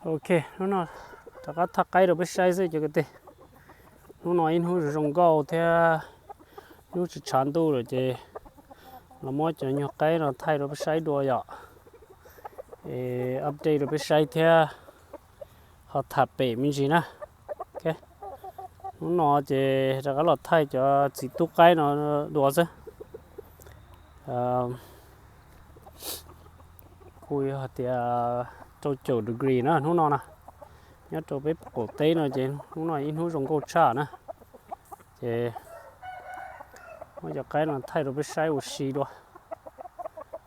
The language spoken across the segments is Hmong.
Ok, hnub no rov qab thaij qaib rau peb saib xwb cov kwv tij. Hnub no ib hnub zoo nkauj thiab hnub tsis tshav ntuj lawm ces los muab cov nyuag qaib no thaij rau peb saib dua yom. Update rau peb saib thiab ho tham pem me ntsis na. Hnub no ces rov qab los thaij cov txiv tub qaib no dua xwb. Kuj yog hais tias rau caum degree na hnub no na. Nyob rau peb qaum teb no ces hnub no ib hnub zoo nkauj tshaj na. Ces muab cov qaib no thaij rau peb saib ua si dua,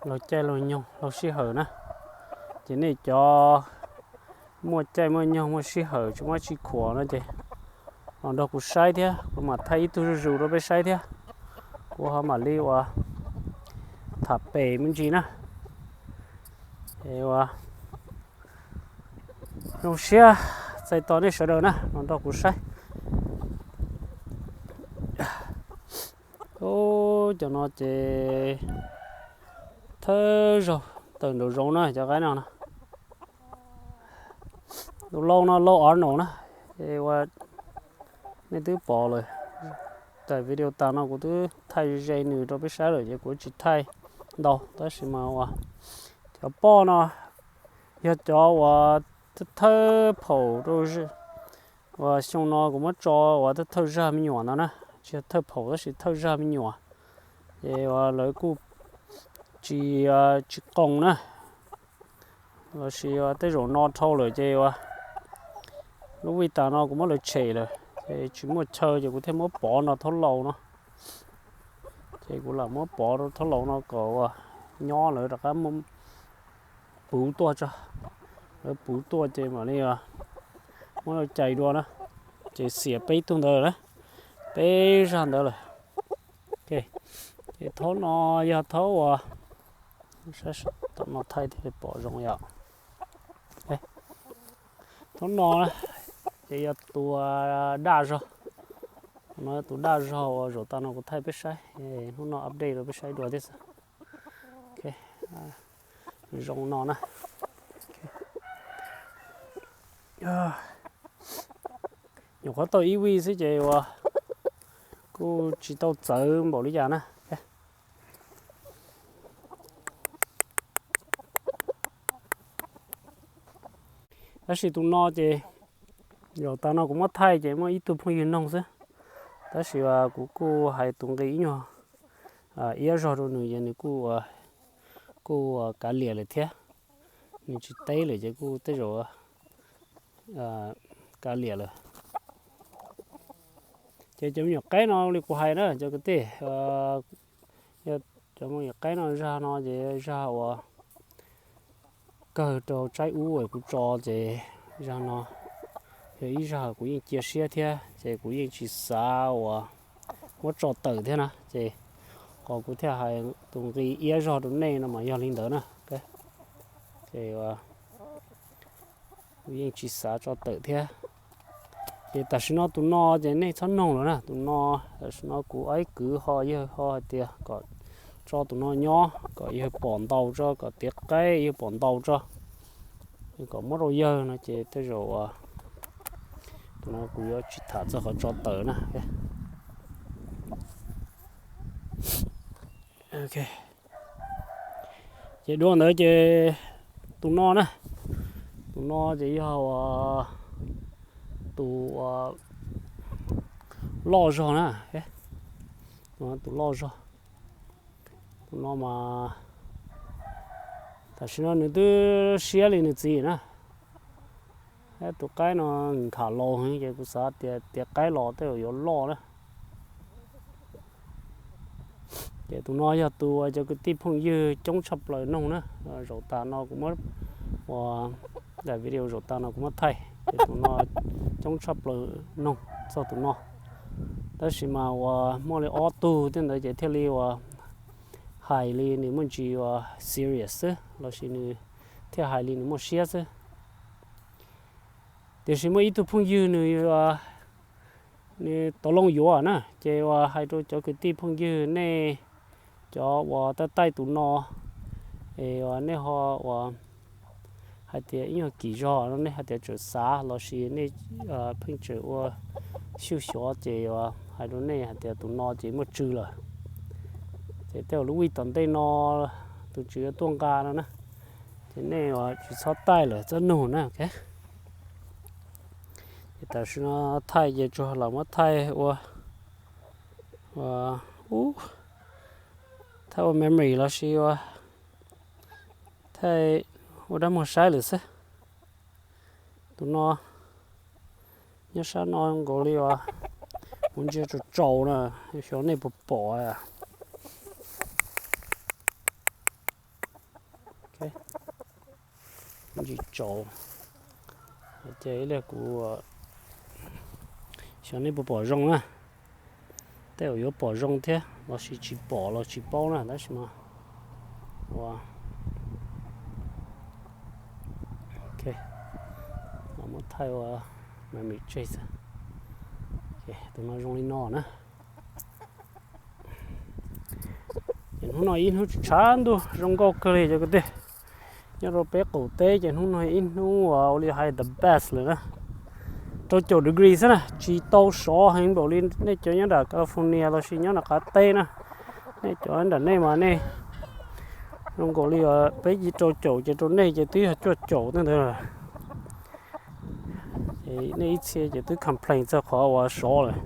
laug caij laug nyoog laug sij hawm na. Ces nej cov muaj caij muaj nyoog muaj sij hawm tsis muaj tsis khuam no ces los nrog kuv saib thiab kuv mam thaij ib tug zuj zus rau peb saib thiab. Kuv ho mam li ua tham pem me ntsis na. Es ua zoo siab txais tos nej sawv daws na los nrog kuv saib. Cov no ces thawj zaug tawm nraum zoov na cov qaib no na. Tus lau no lau Arnold na, es ua nej twb pom lawm. Daim video tas no kuv twb thaij ze nws rau peb saib lawm ces kuv tsis thaij ntau tab sis mas ua cov poj no yog cov uas thawj phaum rau uas xyoo no kuv muab tso uas thawj thawj zaj me nyuam ntawd na, tsis yog thawj phaum tab sis thawj zaj me nyuam. Ces uas lawv kuj tsis, tsis qoos na, lossis tej zaum no dhau lawm ces uas lub vij tas no kuv muab lawv tshem lawm ces tsis muaj chaw ces kuv thiaj muab pov nrog thaub laus no. Ces kuv lam muab pov rau thaub laus no kom uas nyob lawv rov qab puv tuaj tso. Lawv puv tuaj ces mam li muab lawv cais dua na. Ces xiam peb tug ntawd lawm na, peb zaj ntawd lawm. Ces thaub no yog thaub uas, tom no thaij thiaj li pom zoo yom. Thaub no ces yog tus daj zog, no tus daj zog uas zaum tas no kuv thaij peb saib, hnub no update rau peb saib dua thiab xwb. Zoo no na. Nyuam qhuav tau ib vij xwb ces uas kuj tsis tau txawv npaum li cas na. Tab sis tus no ces zaum tas no kuv muab thaij ces muaj ib tug phooj ywg noog xwb. Tab sis kuv kuj hais tus nqi ib nyuag iab zog rau nws ces nws kuj, kuj kav liam lawm thiab. Nws tsis teb lawm ces kuj tej zaum kav liam lawm. Ces cov me nyuam qaib no li kuv hais na cov kwv tij, yog cov me nyuam qaib no zaj no ces zaj uas kawg rau tsaib ub kuv tso ces zaj no yog ib zaj kuv yeej cia siab thiab ces kuv yeej tsis xav uas muab tso tawm thiab na ces qhov kuv thiaj hais tus nqi iab zog rau nej no mas yog li ntawd na. Ces kuv yeej tsis xav tso tawm thiab. Ces tam sim no tus no ces nej txhob noog lawm na, tus no tam sim no kuv ib kwv ho yawg ho hais tias kom tso tus no nyob kom yawg pom ntau tso, kom tiav qaib yawg pom ntau tso, kom muab rau yawg no ces tej zaum tus no kuv yuav tsis tham txog qhov tso tawm na. Ces dua ntawd ces tus no na, tus no ces yog tus loj zog na, tus loj zog. Tus no mas tam sim no nws twb siab li nws txiv na. Tus qaib no nkhav laus heev ces kuv xav tias tiav qaib los tej zaum yuav loj na. Ces tus no yog tus cov kwv tij phooj ywg coob tshaj plaws noog na. Zaum tas no kuv muab ua daim video zaum tas no kuv muab thaij ces tus no coob tshaj plaws noog txog tus no. Tab sis mas uas muaj li ob tug thiab ntawd ces thiaj li uas hais li nws muaj ntsis uas serious xwb lossis nws thiaj hais li nws muaj siab xwb. Tiam sis muaj ib tug phooj ywg nws, nws tau loo yuav na ces uas hais rau cov kwv tij phooj ywg nej cov uas taij taij tus no es uas nej ho uas hais tias ib nyuag kis zog no nej hais tias tseem xav los sis nej pheej tseem ua xyuj xyov ces hais rau nej hais tias tus no ces muaj tswv lawm. Ces tej zaum lub vij tom ntej no tus tswv yuav tuaj nqa no na, ces nej tsis txhob thaij lawm txhob nug na. Ces tam sim no thaij ces tsuas los muab thaij ua, ua, ub, thaij ua memory los sis ua, thaij ua dab muag saib lawm xwb. Tus no nyob sab no nkaus li uas kuv ntsia tsaus tsaus na, xyov nej puas pom. Ntsis tsaus, ces ib pliag kuv xyov nej puas pom zoo na. Tej zaum yuav pom zoo thiab los sis tsis pom los tsis paub na tab sis mas ua, ok, los muab thaij ua memory tseg xwb. Tus no zoo li no na. Ces hnub no ib hnub tshav ntuj zoo nkauj kawg li cov kwv tij. Nyob rau peb qaum teb ces hnub no ib hnub uas ua li hais the best lawm na. Rau caum degree xwb na, tsis tau sov heev npaum li nej cov nyob nram California los sis nyob nram qab teb na. Nej cov nram nej mas nej zoo nkaus li peb ci rau caum ces rau nej ces twb yog cuaj caum tej ntawd lawm. Nej ib txhia ces twb complain txog qhov uas sov lawm,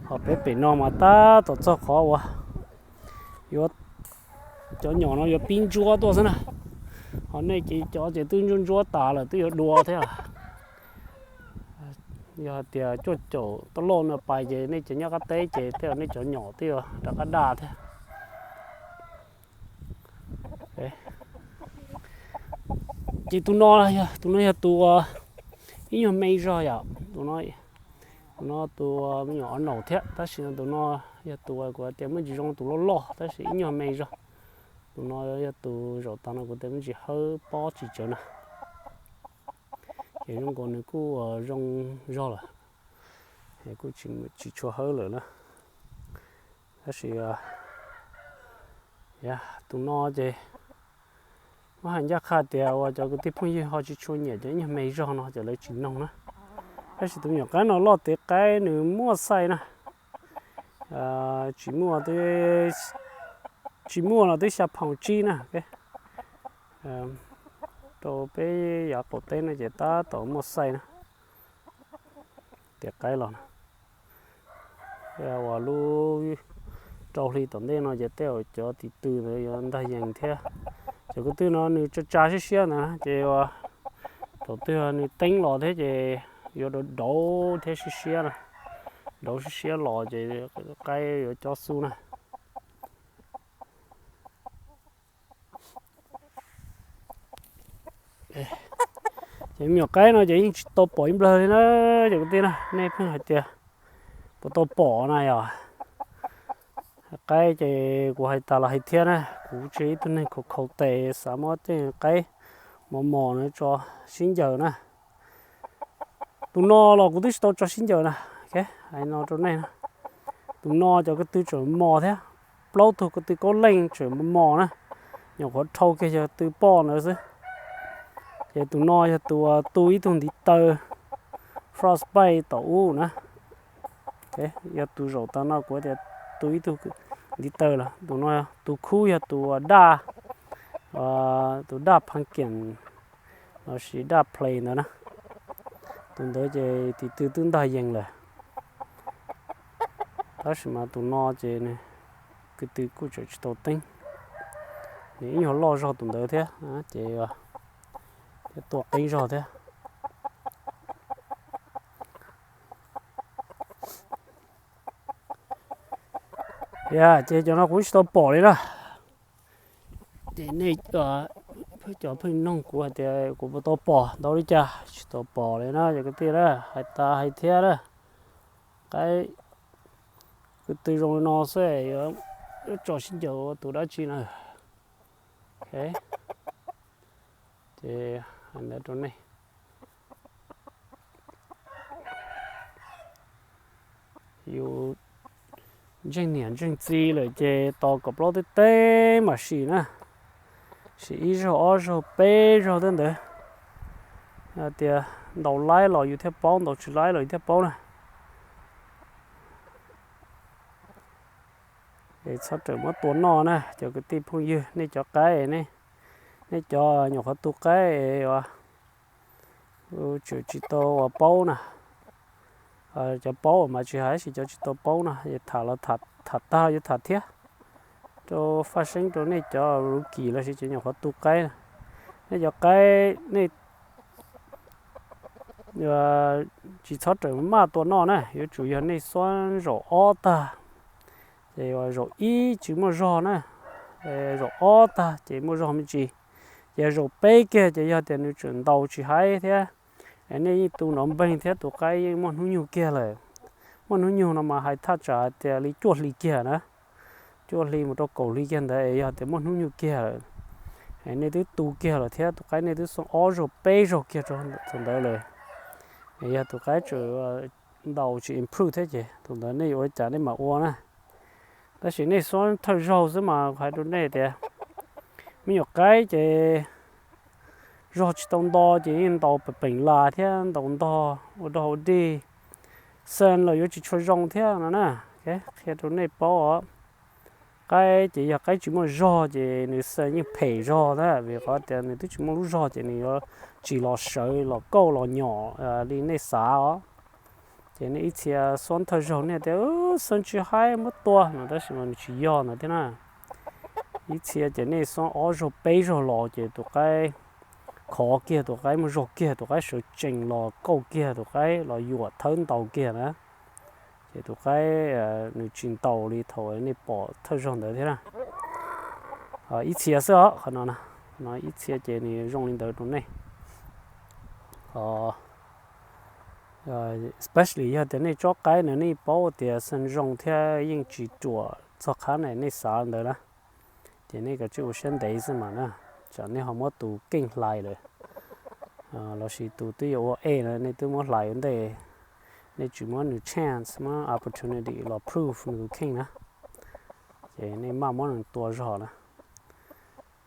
ho peb pem no mas tab tom txog qhov uas yuav, cov nyom no yuav pib ntsuab tuaj xwb na. Ho nej ces cov ces twb ntsuab ntsuab tas lawm twb yuav dua thiab. Yog hais tias cuaj caum tau loj no pais ces nej cov nyob qab teb ces tej zaum nej cov nyom twb yuav rov qab daj thiab. Ces tus no, tus no yog tus ib nyuag me zog yom. Tus no, tus no tus me nyuam Arnold thiab tab sis tus no yog tus kuv hais tias muaj ntsis zoo tus loj loj tab sis ib nyuag me zog. Tus no yog tus zaum tas no kuv tias muaj ntsis hawb pob tsis tsawv na. Ces zoo nkaus nws kuj zoo zog lawm, kuj tsis tshua hawb lawm na. Tab sis tus no ces muab hais ncaj qha tias uas cov kwv tij phooj ywg ho tsis tshua nyiam cov ib nyuag me zog no ces lawv tsis noog na. Tab sis tus me nyuam qaib no loj tiav qaib nws muaj size na. Tsis muaj, tsis muaj los twb xya phaus tsib na. Rau peb yav qaum teb no ces tab tom muaj size na. Tiav qaib los na, uas lub rau hli tom ntej no ces tej zaum cov tiv tw ntawd yuav ntag yees thiab. Cov kwv tij no nws tsa tsa siab siab ntawd na ces uas thaum twg nws teeb los thiab ces yuav dauv dauv thiab siab siab na. Dauv siab siab los ces qaib yuav cob xub na. Ces me nyuam qaib no ces yeej tsis tau pom ib nplawg li na. Cov kwv tij na, nej pheej hais tias puas tau pom na yom. Qaib ces kuv hais tas los hais thiab na, kuv tsis yog ib tug neeg khaus khaus tes xav muab tej qaib mos mos no tso sib ncaws na. Tus no los kuv twb tsis tau tso sib ncaws na. Hais no rau nej na, tus no cov ko tw tseem mos thiab. Plaub tug ko tw kaub leej tseem mos mos na, nyuam qhuav dhau kiag yog tw poj ntawd xwb. Ces tus no yog tus tu ib tug ntiv taw frostbite tom ub na. Yog tus zaum tas no kuv tias tu ib tug ntiv taw lawm. Tus no, tus khub yog tus daj, tus daj pumpkin los sis daj play ntawd na. Tus ntawd ces tiv tw twb ntag yees lawm. Tab sis mas tus no ces nws ko tw kuj tseem tsis tau teeb. Nws ib nyuag loj zog tus ntawd thiab ces thiab tua qeeb zog thiab. Yog ces cov no kuv tsis tau pom li na. Ces nej cov pheej noog kuv hais tias kuv puas tau pom ntau li cas, tsis tau pom li na cov kwv tij na, hais tas hais thiab na. Qaib ko tw zoo li no xwb yuav tso sib ncaws ua tus dab tsi na. Ces hais ntawd rau nej. Yus ntseeg niam ntseeg txiv lawm ces tos kom plaub teb teb mam sim na. Sim ib zaug ob zaug peb zaug tej ntawd. Tias ntaus laib los yus thiaj paub, ntaus tsis laib los yus thiaj paub na. Es txhob rawm muab tua noj na cov kwv tij phooj ywg, nej cov qaib, nej cov nyuam qhuav tu qaib es tseem tsis tau uas paub na. Cov paub mas tsis hais, tab sis cov tsis tau paub no tham los tham tag yuav tham thiab rau faj seeb rau nej cov rookie los sis cov nyuam qhuav tu qaib na. Nej cov qaib nej tsis txhob rawm maj tua noj na, yuav tsum yog nej xuab zaum ob tag ces zaum ib tsis muaj zog na, zaum ob tag ces muaj zog me ntsis, ces zaum peb kiag ces yog tias nws tseem ntaus tsis haib thiab, nej yeej tu nrov npeeg thiab tus qaib yeej muaj hnub nyoog kiag lawm. Muaj hnub nyoog no mas hais thaj tsam hais tias li cuaj hli kiag na, cuaj hli mus rau kaum hli kiag ntawd es yog tias muaj hnub nyoog kiag lawm, nej twb tu kiag lawm thiab tus qaib nej twb xuab ob zaug peb zaug kiag rau thaum ntawd lawm, es yog tus qaib tseem ntaus tsis improve thiab ces thaum ntawd nej yuav ua cas nej mam ua na. Tab sis nej xuab thawj zaug xwb mas hais rau nej tias me nyuam qaib ces zog tsis tau nto ces yeej ntaus peem peem las thiab ntaus ntog ua dog ua dig, xees los yuav tsis tshua zoo thiab no na. Qhia rau nej paub os, qaib ces yog qaib tsis muaj zog ces nws xees yeej phem zog na, vim qhov tias nws twb tsis muaj lub zog ces nws yuav tsis los sawv los kauj los nyom li nej xav os. Ces nej ib txhia xuab thawj zaug nej tias xees tsis haib muab tua no, tab sis mas nws tsis yog ntawd thiab na. Ib txhia ces nej xuab ob zaug peb zaug los ces tus qaib khov kiag, tus qaib muaj zog kiag, tus qaib sawv tsees los kauj kiag, tus qaib los yuam thawb ntaus kiag na, ces tus qaib nws tsis ntaus li thaum nej pom thawj zaug ntawd thiab na. Ib txhia xwb os, qhov no, qhov no ib txhia ces nws zoo li ntawd rau nej. Especially yog tias nej tsob qaib no nej paub tias xees zoo thiab yeej tsis ruam txog qhov nej xav ntawd na, ces nej kav tsij ua siab ntev xwb mas na, tsam nej ho muab tus keej hlais lawm, los sis tus twb yuav ua ej na nej twb muab hlais ua ntej, nej tsis muab nws chance muab opportunity los prove nws tus kheej na, ces nej maj muab nws tua zog na.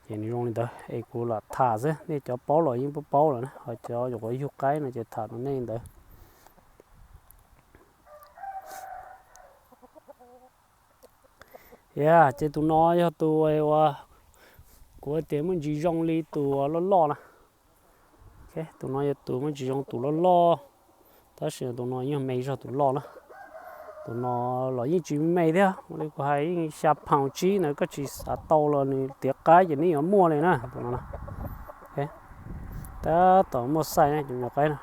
Ces nws zoo li ntawd es kuv lam tham xwb, nej cov paub los yeej paub paub lawm na, ho cov nyuam qhuav yug qaib no ces tham rau nej ntawd. Yog ces tus no yog tus uas kuv tias muaj ntsis zoo li tus loj loj na. Tus no yog tus muaj ntsis zoo tus loj loj, tab sis tus no yeej me zog tus loj na. Tus no los yeej tsis me thiab, li kuv hais yeej xya pound tsib na, koj tsis xav tau los nws tiav qaib ces nws yuav muaj li na tus no. Tab tom muaj size na cov nyuam qaib no.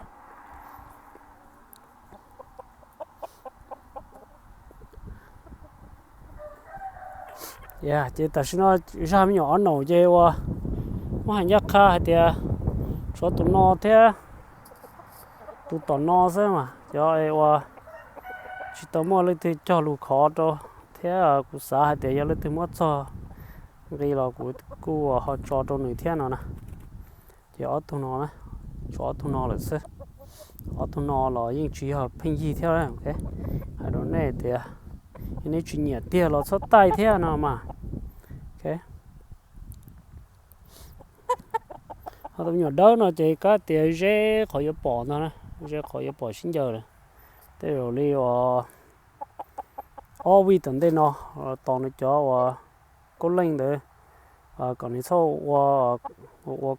Ces tam sim no zaj me nyuam ob naum ces uas muab hais ncaj qha hais tias tshuav tus no thiab tus tom no xwb mas cov uas tsis tau muaj leej twg cog lus khov rau, thiab kuv xav hais tias yog leej twg muab txog nqi los kuv kuj ho tso rau nws thiab no na. Ces ob tug no, tshuav ob tug no lawm xwb. Ob tug no los yeej tsis yog pheej yig thiab. Hais rau nej tias yog nej tsis nyiam tiag los txhob taij thiab no mas. Ho tus me nyuam dawb no ces kab tias zeb qhov yuav pom ntag, zeb qhov yuav pom sib ncaws lawm. Tej zaum li uas ob vij tom ntej no tos nws cov uas koob leej ntawd kom nws txhob ua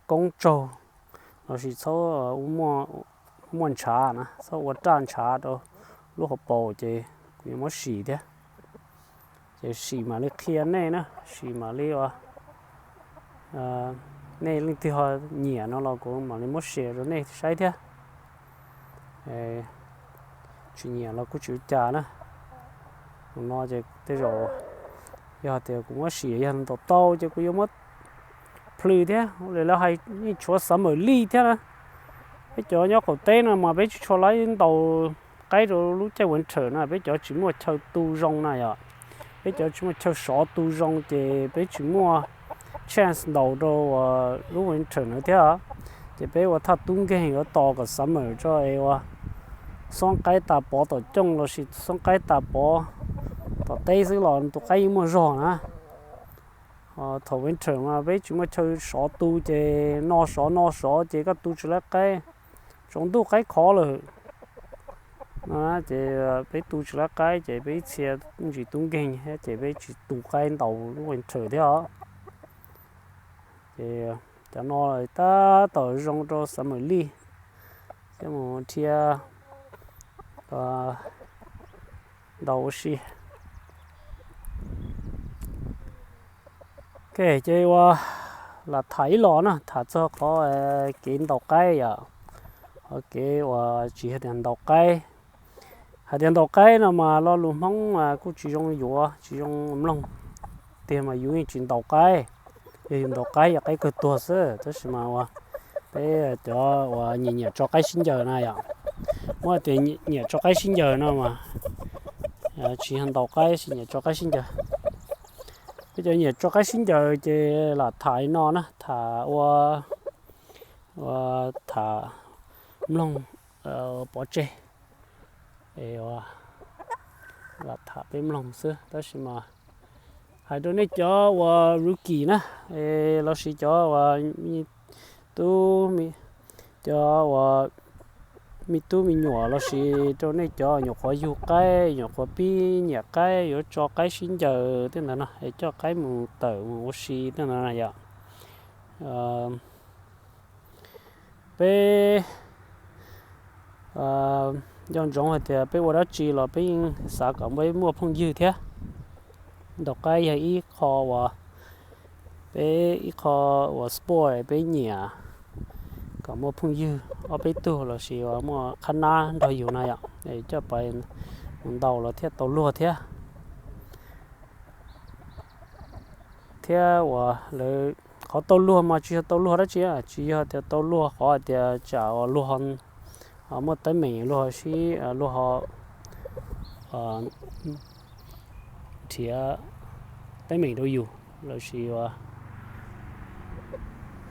koob tsaug lossis txhob muaj ntshav na, txhob ua raj ntshav rau lub hauv paus ces kuv yuav muab sim thiab. Ces sim mam li qhia nej na, sim mam li nej leej twg ho nyiam no los kuv mam li muab share rau nej saib thiab. Tsis nyiam los kuj tsis ua cas na. Tus no ces tej zaum yog tias kuv muab sim yog ntaus tau ces kuv yuav muab plhws thiab. Ua li lawv hais yeej tshuav summer league thiab na. Peb cov nyob qaum teb no mas peb tsis tshua laib ntaus qaib rau lub caij winter na, peb cov tsis muaj chaw tu zoo na yom. Peb cov tsis muaj chaw sov tu zoo ces peb tsis muaj chance ntaus rau lub winter na thiab. Ces peb ua thaj tub nkeeg yuav tos kom summer tso es ua xoob qaib tas pov tom cooj lossis xoob qaib tas pov tom teb xwb los tus qaib yeej muaj zog na. Thaum winter mas peb tsis muaj chaw sov tu ces no sov no sov ces koj tu tsis laib qaib. tsaus ntuj qaib khov lawm no ces peb tu tsis lab qaib ces peb ib txhia ntsis tub nkeeg thiab ces peb tsis tu qaib ntaus lub winter thiab os. Ces cov no tab tom zoo rau summer leaf, coj mus dhia ntaus ua si. Ok, ces ua lam tham ib los na, tham txog qhov kev ntaus qaib yom, qhov kev uas tsis yog tias ntaus qaib. Hais tias ntaus qaib no mas lo lus Hmoob kuj tsis zoo yuav, tsis zoo mloog tiag mas yus yeej tsis ntaus qaib. Yog yus ntaus qaib yog qaib kawg tuag xwb, tab sis mas ua peb cov uas nyiam nyiam tso qaib sib ncaws na yom, muab tias nyiam tso qaib sib ncaws no mas tsis yog ntaus qaib, tsis nyiam tso qaib sib ncaws. Peb cov nyiam tso qaib sib ncaws ces lam tham li no na, tham ua, ua tham mloog pov tseg, lam tham peb mloog xwb. Tab sis mas hais rau nej cov uas rookie na, lossis cov uas tub, cov uas me tub me nyuam, lossis rau nej cov nyuam qhuav yug qaib, nyuam qhuav pib nyiam qaib, yuav tso qaib sib ncaws tej ntawd no, es coj qaib mus tawm mus ua si tej ntawd na yom. Peb nco ntsoov hais tias peb ua dab tsi los peb yeej xav kom peb muaj phooj ywg thiab. Ntaus qaib yog ib qho uas peb, ib qho uas sport peb nyiam kom muaj phooj ywg ob peb tug lossis uas muaj qhab nab nrog yus na yom, coj pais mus ntaus los thiaj tau luag thiab. Thiab uas lawv, qhov tau luag mas tsis yog tau luag dab tsi, tsis yog tias tau luag qhov hais tias tsam uas luag muaj teeb meem, luag sib, luag ho nrhiav teeb meem rau yus lossis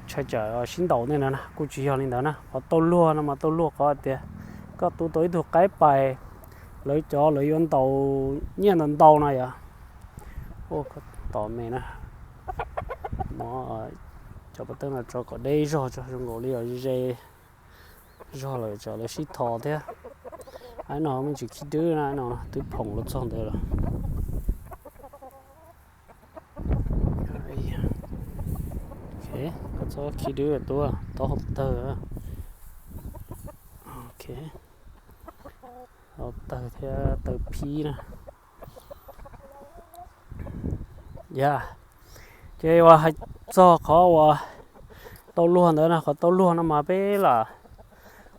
tshaj tsam sib ntaus tej no na, kuj tsis yog li ntawd na. Qhov tau luag no mas tau luag qhov hais tias koj tu tau ib tug qaib pais, lawv cov lawv yuav ntaus nyiaj ntau ntau no yom. Ua tom me na, muab cov pov tawb no tso kom deb zog tso, zoo nkaus li os ze zog lawm tsam lawv sib tho thiab. Aib no me ntsis khib dwb na, no twb phoom los txog ntawd lawm. Koj txhob khib dwb tuaj, taub hau tawg. Ok, hau tawg thiab tawg phib na. Yog, ces uas hais txog qhov uas tau luag ntawd na, qhov tau luag no mas peb lam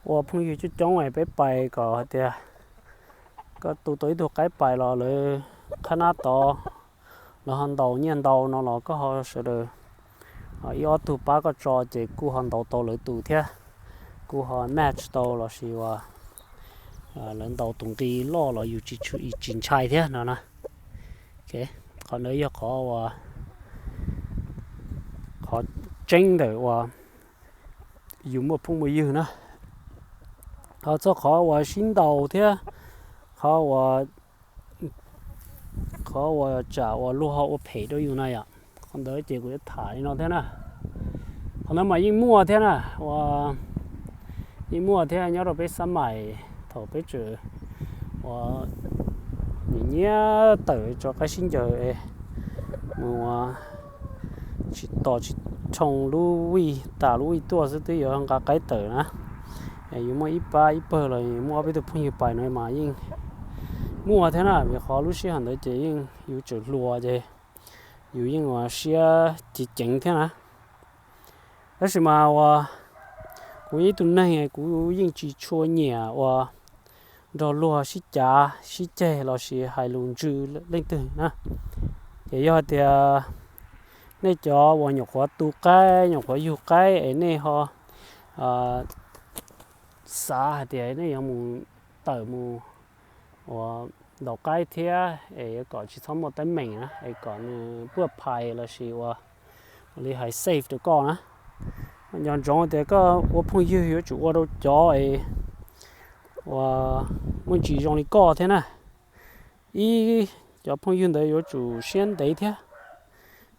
ua phooj ywg coob coob es peb pais kom hais tias koj tu tau ib tug qaib pais los lawv qhab nab tod, lawv ho ntaus nyiaj ntau no los koj ho sawv daws ib ob tug pab koj tso ces kuj ho ntaus tau lawv tus thiab, kuj ho match tau lossis uas lawv ntaus tus nqi loj los yus tsis ntshai thiab no na. Qhov ntawd yog qhov uas, qhov tseeb ntawm uas yus muaj phooj muaj ywg na. Ho txog qhov uas sib ntaus thiab qhov uas, qhov uas tsam uas luag ho ua phem rau yus na yom, qhov ntawd ces kuv yuav tham li no thiab na. Qhov ntawd mas yeej muaj thiab na, ua, yeej muaj thiab nyob rau peb xab mais thaum peb tseem ua nyiam nyiam tawm tso qaib sib ncaws es mus ua tsis tos tsis rhoo lub vij tas lub vij tuaj xwb twb yuav nqa qaib tawm na. Yus muaj ib pab ib pawg los yus muaj ob peb tug phooj ywg pais no mas yeej muaj thiab na, vim qhov lub sij hawm ntawd ces yeej yus tseem hluas ces yus yeej ua siab ceev ceev thiab na. Tab sis mas ua kuv ib tug neeg kuv yeej tsis tshua nyiam ua nrog luag sib cav sib ceg lossis hais lus ntsws leej twg na. Ces yog tias nej cov uas nyuam qhuav tu qaib, nyuam qhuav yug qaib es nej ho xav hais tias nej yuav mus tawm mus ua ntaus qaib thiab es yuav kom tsis txhob muaj teeb meem na, es kom nws puaj phais lossis ua li hais safe rau koj na. Nco ntsoov tias koj ua phooj ywg yuav tsum ua rau cov es ua muaj ntsis zoo li koj thiab na. Ib, cov phooj ywg ntawd yuav tsum siab ntev thiab,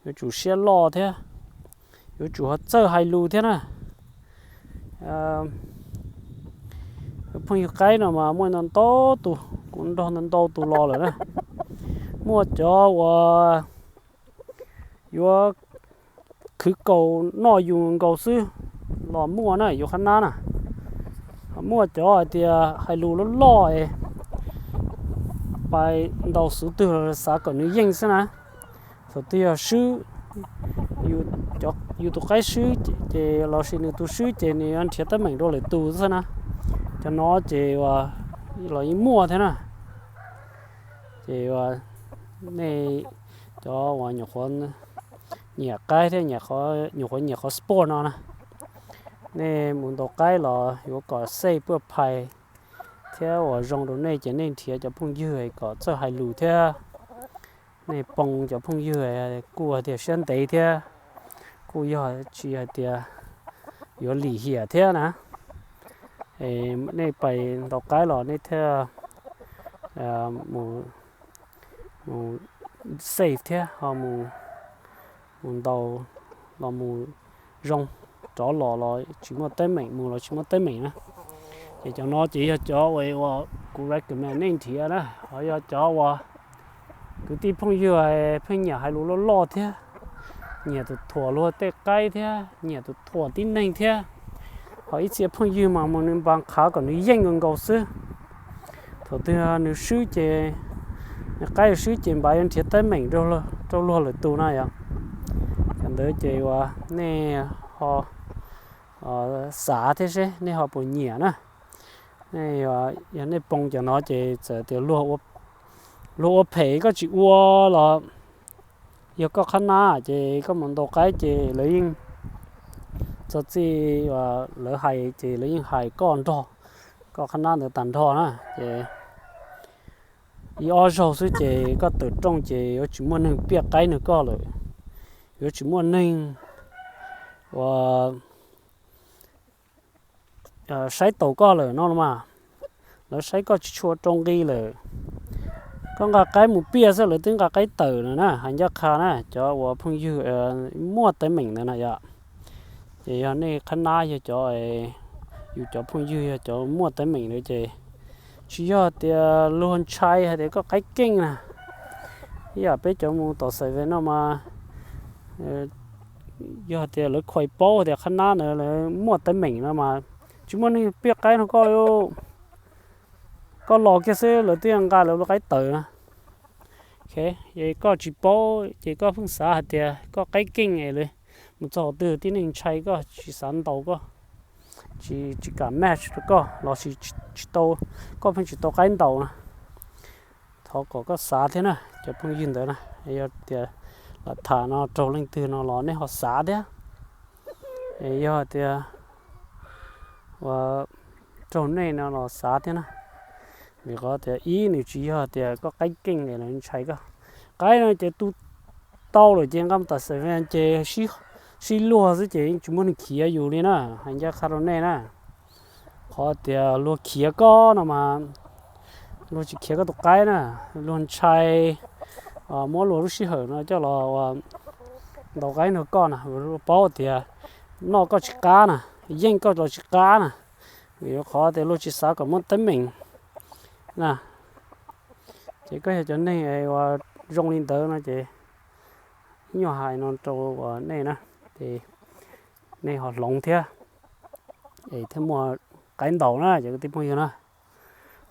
yuav tsum siab loj thiab, yuav tsum ho txawj hais lus thiab na. phooj ywg qaib no mas muaj ntau ntau tus, kuv nrog ntau ntau tus los lawm na. Muaj cov uas yuav khwv kaus noj yus nkaus xwb los muaj na, yuav qhab nab na. Muaj cov hais tias hais lus loj loj es pais ntaus xov tooj xav kom nws yeej xwb na. Thaum twg yog swb, yus tus qaib swb ces lossis nws tus swb ces nws yuav nrhiav teeb meem rau lwm tus xwb na. Cov no ces los yeej muaj thiab na. Ces nej cov uas nyuam qhuav nyiam qaib thiab nyuam qhuav nyiam qhov sport no na, nej mus ntaus qaib los yuav kom safe puaj phais thiab uas zoo rau nej ces nej nrhiav cov phooj ywg kom txawj hais lus thiab. Nej poo cov phooj ywg kuj hais tias siab ntev thiab, kuj yog tsis hais tias yuav lim hiam thiab na. Nej pais ntaus qaib los nej thiaj mus safe thiab ho mus ntaus los mus zoo, rov los los tsis muaj teeb meem, mus los tsis muaj teeb meem na. Ces cov no ces yog cov uas kuv recommend nej nrhiav na, ho yog cov uas kwv tij phooj ywg pheej nyiam hais lus loj loj thiab, nyiam tus thuam luag tej qaib thiab nyiam tus thuam tib neeg thiab, ho ib txhia phooj ywg mas mus nws npa qhav kom nws yeej nkaus xwb. Thaum twg nws swb ces, nws qaib swb ces npav yuav nrhiav teeb meem rau luag lwm tus na yom. Cov ntawd ces uas nej ho xav thiab seb nej ho puas nyiam na. Yog nej poo cov no ces txawm tias luag ua phem koj tsis ua los yog koj qhab nab ces koj mus ntaus qaib ces lawv yeej, txog txij lawv hais ces lawv yeej hais koj nrog koj qhab nab ntawd tag nrho na. Ces ib ob zaug xwb ces koj tawm rooj ces yuav tsis muaj neeg piaj qaib nrog koj lawm, yuav tsis muaj neeg uas saib taus koj lawm no los mas. Lawv saib koj tsis tshua rau nqi lawm. Koj nqa qaib mus piaj xwb lawv twb nqa qaib tawm lawm na, hais ncaj qha na, cov uas phooj ywg muaj teeb meem ntawd na yom. Ces yog nej qhab nab yog cov, yus cov phooj ywg yog cov muaj teeb meem ntawd ces tsis yog tias luag ntshai hais tias koj qaib keej na. Ib yam peb cov mus tom xaiv ve no mas yog tias lawv khuais paub tias qhab nab ntawd lawv muaj teeb meem no mas tsis muaj neeg piaj qaib nrog koj, koj los kiag xwb lawv twb nqa lawv lub qaib tawm na. Ces koj tsis paub ces koj pheej xav hais tias koj qaib keej es mus txog qhov twg tib neeg ntshai koj tsis xav ntaus koj, tsis kam match rau koj lossis tsis tau, koj pheej tsis tau qaib ntaus na. Thov kom koj xav thiab na cov phooj ywg ntawd na, yog tias lam tham no raug leej twg no los nej ho xav thiab. Yog tias ua raug nej no los xav thiab na. Vim qhov tias ib nws tsis yog tias koj qaib keej es lawv ntshai koj. Qaib no ces tu tau lawm ces nqa mus tom xaiv ve ces sib luag xwb ces yeej tsis muaj neeg khiav yus li na, hais ncaj qha rau nej na. Qhov tias luag khiav koj no mas luag tsis khiav koj tus qaib na, luag ntshai muab luag lub sij hawm no coj los ntaus qaib nrog koj na, luag paub tias noj koj tsis qab na, yeej koj los tsis qab na, vim qhov tias luag tsis xav kom muaj teeb meem na. Ces koj yog cov neeg uas zoo li ntawd no ces ib nyuag hais no rau uas nej na, ces nej ho hloov thiab, es thiaj muaj qaib ntaus na cov kwv tij phooj ywg na.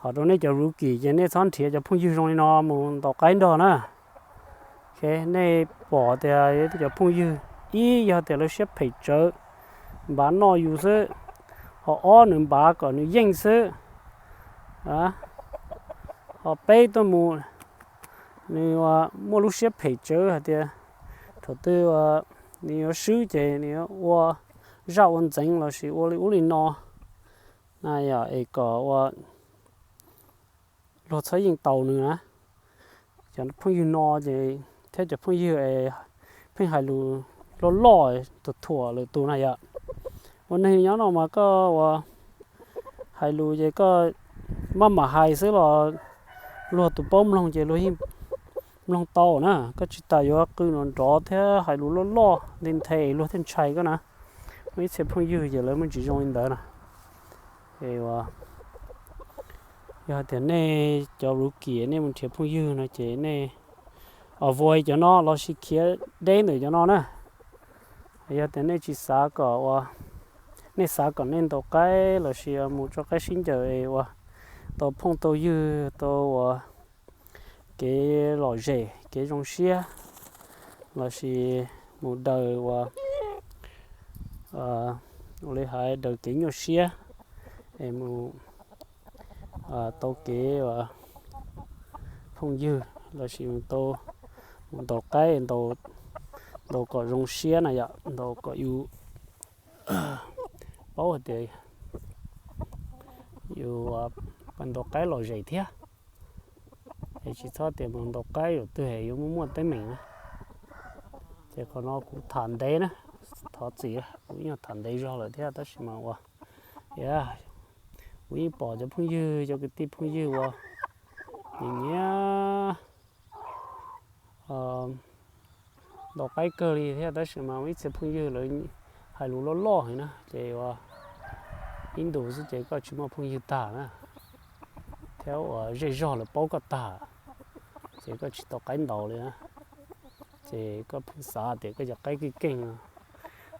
Ho rau nej cov rookie ces nej txhob nrhiav cov phooj ywg zoo li no mus ntaus qaib nrog na. Nej pom tias yog cov phooj ywg, ib yog tias lawv siab phem tsawv, npav noj yus xwb, ho ob nws npav kom nws yeej xwb, ho peb tuaj mus nws muaj lub siab phem tsawv hais tias thaum twg nws yuav swb ces nws yuav ua zaj ua ntxeev lossis ua li ub li no na, yog es kom ua luag txhob yeej tau nws na. Cov phooj ywg no ces thiab cov phooj ywg es pheej hais lus loj loj tus thuam lwm tus na yom. Ua neeg nyob no mas koj ua hais lus ces koj maj mam hais xwb los luag tus paub mloog ces luag yeej mloog tau na. Koj tsis tas yuav qw nrov nrov thiab hais lus loj loj nthe nthe luag thiaj ntshai koj na. Muaj ib txhia phooj ywg ces lawv muaj tsis zoo li ntawd na. Es ua Yog tias nej cov rookie nej mus nrhiav phooj ywg no ces nej avoid cov no los sis khiav deb ntawm cov no na. Yog tias nej tsis xav kom ua, nej xav kom nej ntaus qaib los sis mus tso qaib sib ncaws es ua tau phooj tau ywg tau ua kev lom zem kev zoo siab los sis mus daws ua, ua li hais daws kev nyuaj siab es mus tau kev phooj ywg los sis mus tau, mus ntaus qaib ntaus kom zoo siab na yom, ntaus kom yus paub hais tias yus ntaus qaib lom zem thiab. Es tsis txhob tias mus ntaus qaib yus twg yuav muaj muaj teeb meem na. Ces qhov no kuv tham ntev na, thov txim, kuv ib nyuag tham ntev zog lawm thiab tab sis mas ua, kuv yeej pom cov phooj ywg cov kwv tij phooj ywg ua nyiam nyiam ntaus qaib kawg li thiab tab sis mas ib txhia phooj ywg lawv hais lus loj loj heev na ces ua ib ntus xwb ces koj tsis muaj phooj ywg tag na, thiab ua zej zog lawv paub koj tag ces koj tsis tau qaib ntaus li na. Ces koj pheej xav tias koj cov qaib keej keej no,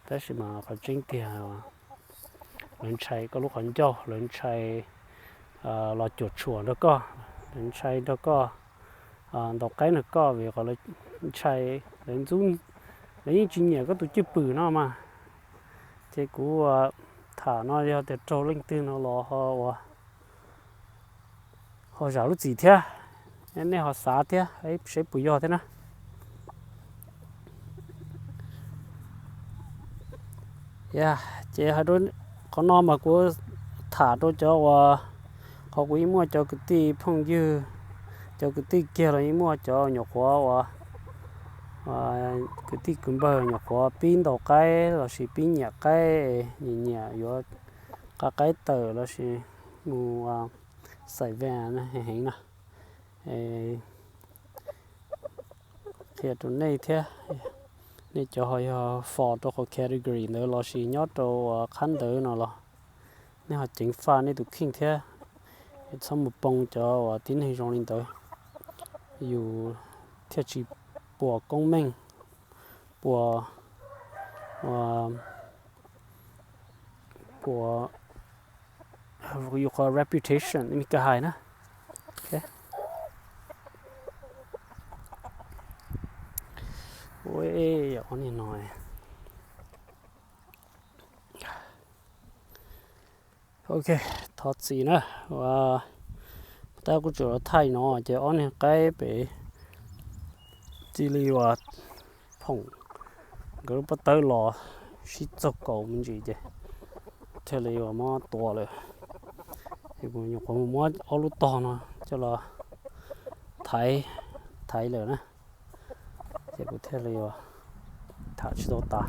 tab sis mas qhov tseeb tiag lawv ntshai koj lub qhov ncauj, lawv ntshai los cuam tshuam nrog koj, lawv ntshai nrog koj ntaus qaib nrog koj vim qhov lawv ntshai, lawv ntxub, lawv yeej tsis nyiam koj tus cwj pwm no mas. Ces kuv tham no yog tias raug leej twg no los ho ua ho zam lub txim thiab, nej ho xav thiab seb puas yog thiab na. Ces hais rau qhov no mas kuv tham rau cov uas, qhov kuv yeej muaj cov kwv tij phooj ywg, cov kwv tij kiag los yeej muaj cov nyuam qhuav uas kwv tij kwv npawg nyuam qhuav pib ntaus qaib los sis pib nyiam qaib, nyiam nyiam yuav nqa qaib tawm los sis mus xais van heev na. Qhia rau nej thiab, nej cov ho yog fo rau qhov category ntawd los sis nyob rau qhab ntawd no los nej ho ceev faj nej tus kheej thiab. Txhob mus poob cov uas tib neeg zoo li ntawd, yus thiaj tsis puas koob meej, puas puas yus qhov reputation Meskas hais na. Ua, ob niag no, ok, thov txim na. Tab kuv tsuas los thaij no ces ob niag qaib pem cia li uas phoom nkawd lub pob tawb los sib txaug kaus me ntsis ces thiaj li uas muab tua lawm. Ces kuv nyuam qhuav mus muab ob lub tog no coj los thaiv, thaiv lawm na, ces kuv thiaj li uas tham tsis tau tas.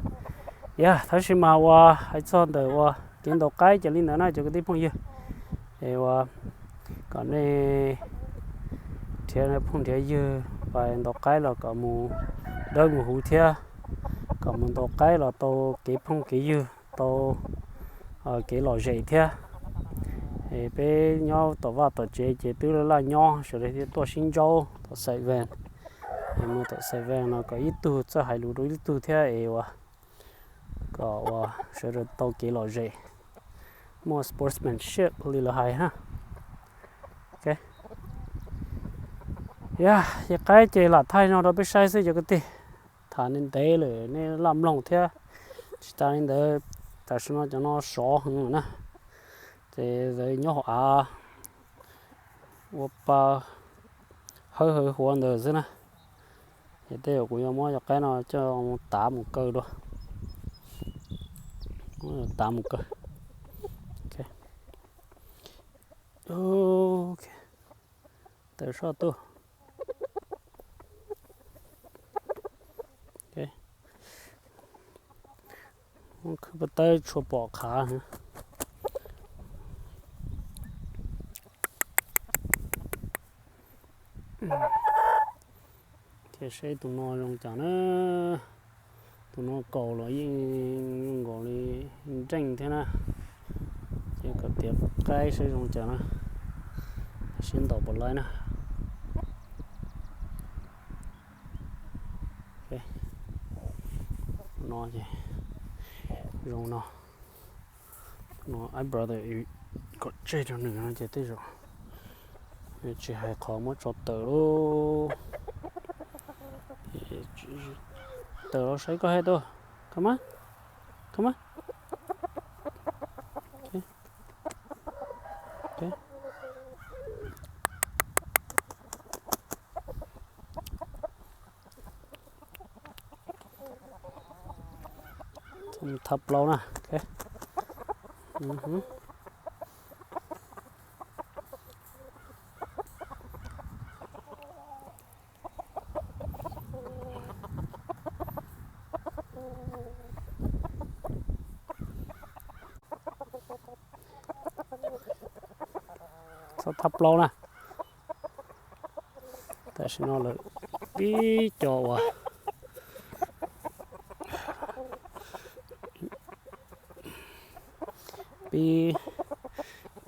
Yog tab sis mas uas hais txog ntawm uas kev ntaus qaib ces li ntawd na cov kwv tij phooj ywg. Es uas kom nej nrhiav phooj nrhiav ywg pais ntaus qaib los kom mus dawb mus huv thiab, kom mus ntaus qaib los tau kev phooj kev ywg, tau kev lom zem thiab. Es peb nyob tom vaj tom tsev ces twb laj laj nyob sawv daws thiaj tuaj sib ntsaub tom Xais Vees. Es mus tom Xais Vees no kom ib tug txawj hais lus rau ib tug thiab es uas kom uas sawv daws tau kev lom zem, muaj sportsmanship li lawv hais na. Yog, yog qaib ces lam thaij no rau peb saib xwb cov kwv tij. Tham ntev lawm nej laj mloog thiab. Tsis tas li ntawd, tam sim no cov no sov heev lawm na, ces lawv nyob hauv av ua pa hawb hawv huav ntawd xwb na. Ces tej zaum kuv yuav muab cov qaib no coj mus tav mus kaw dua, tav mus kaw. Taws soj tuaj. Muab khwb pob tawb tshuav pom qhav. Thiaj seb tus no zoo cas na. Tus no kaus los yeej zoo nkaus li nreej thiab na. Ces kom tiav qaib seb zoo cas na. Sib ntaus puas laib na. No ces zoo no. No I brother kom tseg rau nws no ces tej zaum tsis hais qhov muab tso tawm lauj. Tawm los saib koj hais tuaj. Come on. Come on. Thab plaub na. Txhob thab plaub na. Tam sim no lawm ib co uas pib,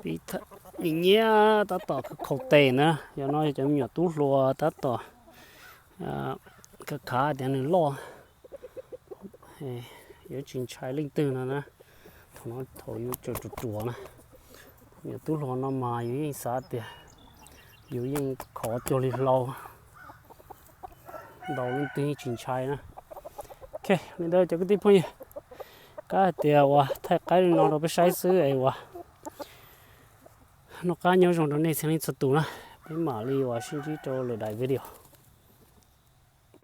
pib nyiam nyiam tab tom khaus tes na. Yog no yog cov me nyuam tub hluas tab tom khav khav tias nws loj, yuav tsis ntshai leej twg no na. Thaum no thaum yus tseem ruam ruam na, me nyuam tub hluas no mas yus yeej xav tias yus yeej khov cuag li hlau, ntaus leej twg yeej tsis ntshai na. Ok, li ntawd cov kwv tij phooj ywg, kab hais tias uas thaij qaib li no rau peb saib xwb es uas noj qab nyob zoo rau nej txhua leej txhua tus na. Peb mam li uas sib ntsib rau lwm daim video.